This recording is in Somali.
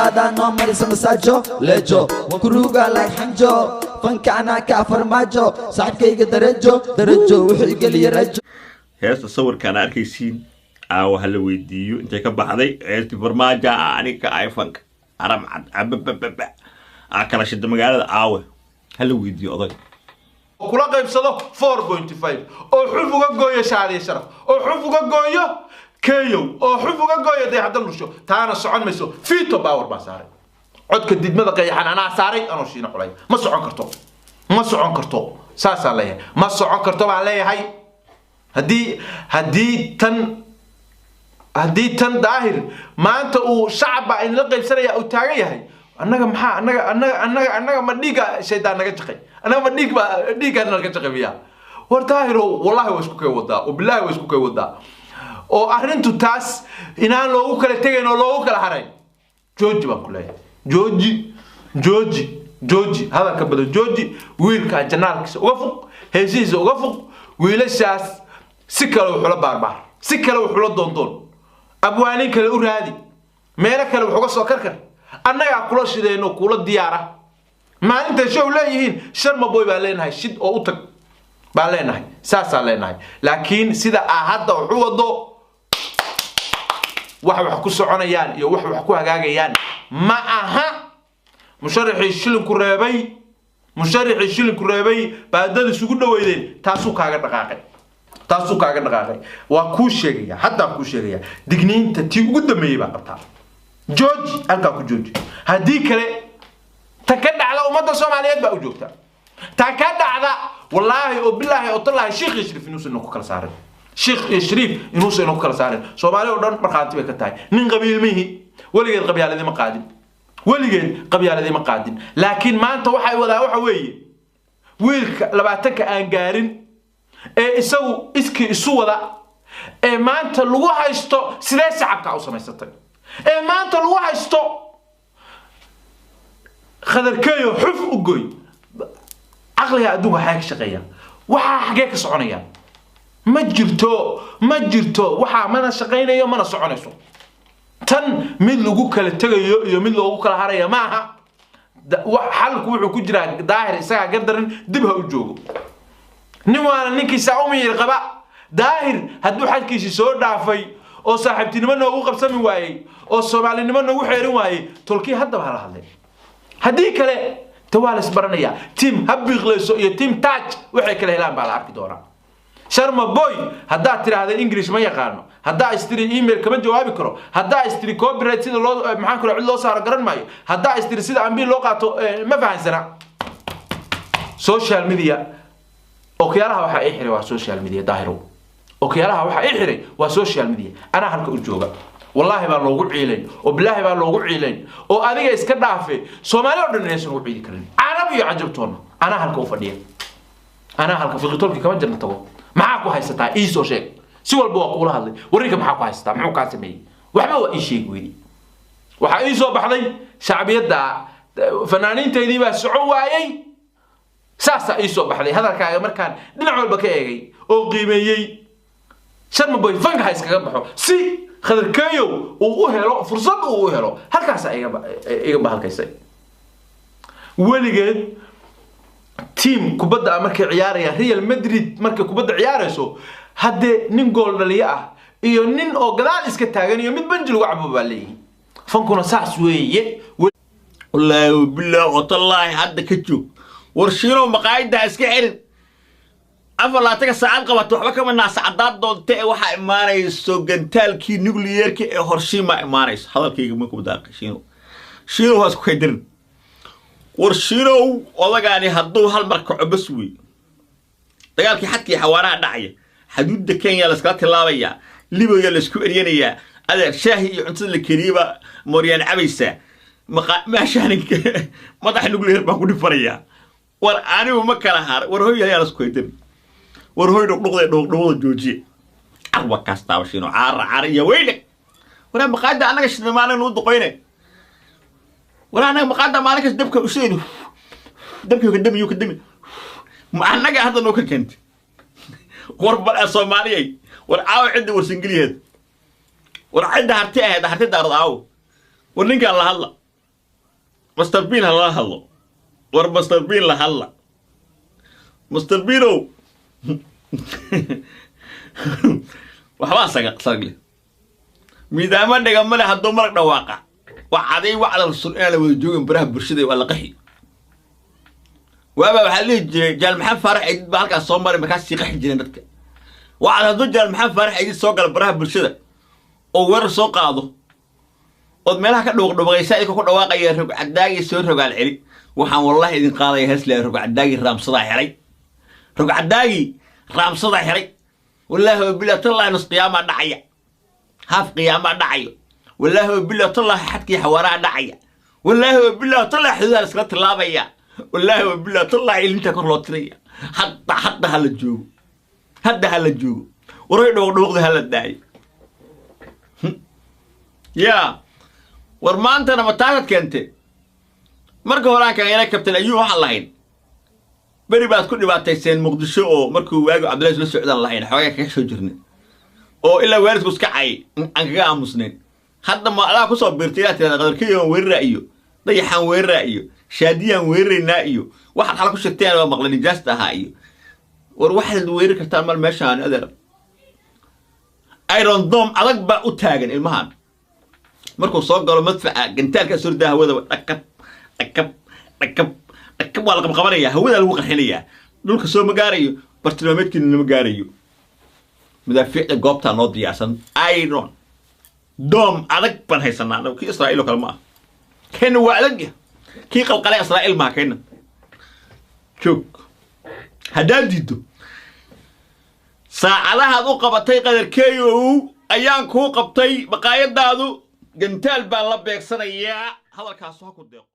Gacantaada noo marisa masaajo lejo, waan ku ruugaa like xanjo. Fanka anaa ka farmaajo, saaxiibkayga darajo darajo, wuxuu igeliya rajo. Heesta sawirkaan arkaysiin caawa hala weydiiyo intay ka baxday heestii "Farmaajo aniga iPhone-ka aram cad ababababa" aa kala shida magaalada. Caawe hala weydiiyo odag. Kula qaybsado 4.5 oo xuf uga gooyo Shaadiyo Sharaf, oo xuf uga gooyo Keyow, oo xuf uga gooyo Dayaxdal Nusho, taana socon mayso. Veto power baa saaray, codka didmada qayaxan anaa saaray, anoo Shiino Culay. Ma socon karto, ma socon karto, saasaan leeyahay. Ma socon karto baan leeyahay. Haddii tan Daahir maanta uu shacab baa inala qaybsanaya uu taagan yahay, annaga maxaa annaga ma dhiigga shaydaan naga jaqay? Annaga ma dhiig baa dhiiggaa naga jaqay miya? War Daahirow, wallahi waa isku kay wadaa, oo bilaahi waa isku kay wadaa, oo arrintu taas inaan loogu kala tegayn oo loogu kala harayn. Jooji baan ku leeyahay, jooji, jooji, jooji hadalka badan, jooji. Wiilkaa janaalkiisa uga fuq, heesihiisa uga fuq. Wiilashaas si kale wuxula baarbaar, si kale wuxula doondoon, abwaanin kale u raadi, meelo kale wax uga soo karkar. Annagaa kula shideyno, kula diyaara. Maalinta show leeyihiin Sharma Boy baan leenahay, shid oo u tag baan leenahay, saasaan leenahay. Laakiin sida aa hadda wax u wado, wax wax ku soconayaan iyo wax wax ku hagaagayaan ma aha. Musharaxii shilinku reebay, musharaxii shilinku reebay baa dad isugu dhaweydeen. Taasuu kaaga dhaqaaqay, taasuu kaaga dhaqaaqay. Waa kuu sheegaya, haddaan kuu sheegaya, digniinta tii ugu dambeeyey baa qabtaa. Jooji, halkaa ku jooji. Haddii kale ta ka dhacda ummadda Soomaaliyeed baa u joogta. Ta ka dhacda, wallaahi oo bilaahi oo tallaahi, Shiikh iyo Shariif inuusan ku kala saarin, Shiikh iyo Shariif inuusan ku kala saarin. Soomaali oo dhan markhaanti bay ka tahay. Nin qabiil mihi, weligeed qabyaaladii ma qaadin, weligeed qabyaaladii ma qaadin. Laakiin maanta waxay wadaa waxa weeye wiilka 20-ka aan gaarin ee isagu iskii isu wada, ee maanta lagu haysto sidee shacabka u samaysatay, ee maanta lagu haysto Khadarkeeyo xuf u goy. Caqliga adduunka waxaa ka shaqeeya, waxaa xagee ka soconaya? Ma jirto, ma jirto. Waxaa mana shaqaynayo, mana soconayso. Tan mid lagu kala tegayo iyo mid loogu kala haraya maaha. Xalku wuxuu ku jiraa Daahir isagaa gardaran, dib ha u joogo. Nin waana ninkiisa umiyir qaba. Daahir hadduu xadkiisii soo dhaafay oo saaxiibtinimo noogu qabsami waayey oo soomaalinimo noogu xeerin waayey, tolkii haddaba hala hadlay. Haddii kale ta waa la isbaranayaa. Team ha biiqlayso iyo team Taaj waxay kala helaan baa la arki doonaa. Sharma Boy, haddaad tidhaahda English ma yaqaano, haddaa istiri email kama jawaabi karo, haddaa istiri copyright sida loo maxaan kula cid loo saaro garan maayo, haddaa istiri sida ambiil loo qaato ma fahansana. Social media okyaalaha waxaa ii xiray waa social media. Daahirow, okyaalaha waxaa ii xiray waa social media. Anaa halka u jooga, wallaahi baa loogu ciilayn oo bilaahi baa loogu ciilayn, oo adiga iska dhaafe, Soomaali oo dhan inaysan ugu ciidi karin, Carab iyo cajabtoona. Anaa halka u fadhiya, anaa halka fiqitolkii kama jirna tago. Maxaa ku haysataa? Ii soo sheeg. Si walba waa kuula hadlay. Warrinka maxaa ku haysataa? Muxuu kaa sameeyey? Waxba waa ii sheegi weydi. Waxaa ii soo baxday shacbiyadda fanaaniintaydii baa socon waayey, saasaa ii soo baxday hadalkaaga markaan dhinac walba ka eegay oo qiimeeyey. Sharma Boy fanka ha iskaga baxo si Khadarkeeyow uu u helo fursad uu u helo. Halkaasaa iga bahalkaysay. Weligeed team kubadda ah markay ciyaarayaan, Real Madrid markay kubadda ciyaarayso, haddee nin gool dhaliyo ah iyo nin oo gadaal iska taagan iyo mid benji lagu cabo baa leeyihin. Fankuna saas weeye. Wallaahi bilaah oo tallaahi, hadda ka joog. War Shiinow, maqaayadda iska xirin, 24-ka saacad qabato, waxba kama naasa caddaad doonta ee waxaa imaanayso gantaalkii nuclearka ee Hiroshima imaanayso. Hadalkayga ma ku daaqay. Shiinow, Shiinow, waa isku kaydirin. War Shiinow, odagaani hadduu hal mar kaco bas wey. Dagaalkii xadkii xawaaraha dhacaya, xaduudda Kenya layskala tilaabayaa, Libiya laysku eryanayaa. Adeer, shaahi iyo cuntada la keriyeyba mooryaan cabaysaa. Meeshaan madax nuclear baan ku dhifanayaa. War anigu ma kala har. War hoy, ayaa lasku kaydirin. War hoy, dhuqdhuqda dhuqdhuqda joojiye. Carwa kastaaba Shiino caara caara iyo weyle. Waraa maqaada annaga shidna maalin nuu duqoyne. Waraa annaga maqaada maalin kasta dabka ushidayno, dabka ka dami yuu ka dami, ma annaga hadda noo ka keentay? War bal Soomaaliyay, war caawa cidda Warsangeliyeed, war cidda Harti ahayd, Harti Daarad aawo. War ninkaan la hadla. Master Bean ha lala hadlo. War Master Bean la hadla. Master Beanow, waxbaa saga sagle miidaamo dhiga male. Hadduu marag dhawaaqa wax caday wacdal sun inaan la wada joogin baraha bulshada, waa la qaxi. Waaba waxaa dhihi jiray Jaal Maxamed Faarax Ciidid baa halkaas soo maray, markaas sii qaxi jireen dadka. Wacad hadduu Jaal Maxamed Faarax Ciidid soo gala baraha bulshada oo weerar soo qaado ood meelaha ka dhuuqdhuuqaysa, idinka ku dhawaaqaya rogcadaagii soo rogaal celi, waxaan wallahi idin qaadaya heesle rogcadaagii raamsadaa helay, rogcadaagii raamsadaa helay. Wallaahi wabilah tallahi, nus qiyaamaa dhacaya, haaf qiyaamaa dhacayo. Wallaahi wabilah tallahi, xadkii xawaaraha dhacaya. Wallaahi wabilah tallahi, xuduudaha iskala tillaabaya. Wallaahi wabilah tallahi, ilinta kor loo tiraya. Hadda hadda ha la joogo, hadda ha la joogo. Waray dhuuqdhuuqda ha la daayo. Yaa war, maantana ma taasad keente? Marka hore aan kageena Kabtan Ayuu waxaan lahayn beri baad ku dhibaatayseen Muqdisho, oo markuu waagu Cabdillahi la socdaan lahayn xoogaa kaga soo jirnay oo ilaa waalidku iska cayay aan kaga aamusnayn. Hadda ma adaa kusoo biirtay inaad tirahda Qadarkeeyaan weeraraa iyo Dayaxaan weeraraa iyo Shaadiyaan weeraraynaa iyo waxaad xala ku sheegteen waa maqlay nijaasta ahaa iyo war waxaad weerari kartaan mal meeshaan. Adeer, Iron Dome adag baa u taagan ilmahan. Markuu soo galo madfaca gantaalka surdaa hawada, dhakab dhakab dhakab dhakab, waa la qabqabanaya, hawada lagu qarxinayaa, dhulka soo ma gaarayo, bartilmaameedkiina nama gaarayo. Madaafiicda goobtaa noo diyaarsan, Iron Dome adag baan haysanaa annagu. Kii Israa'iil oo kale ma ah keenna, waa adag yah. Kii qalqalay Israa'iil maha keenna. Joog haddaad diiddo saacadahaad u qabatay Qadarkeeyow ayaan kuu qabtay. Maqaayadaadu gantaal baan la beegsanayaa. Hadalkaasu ha ku deeqo.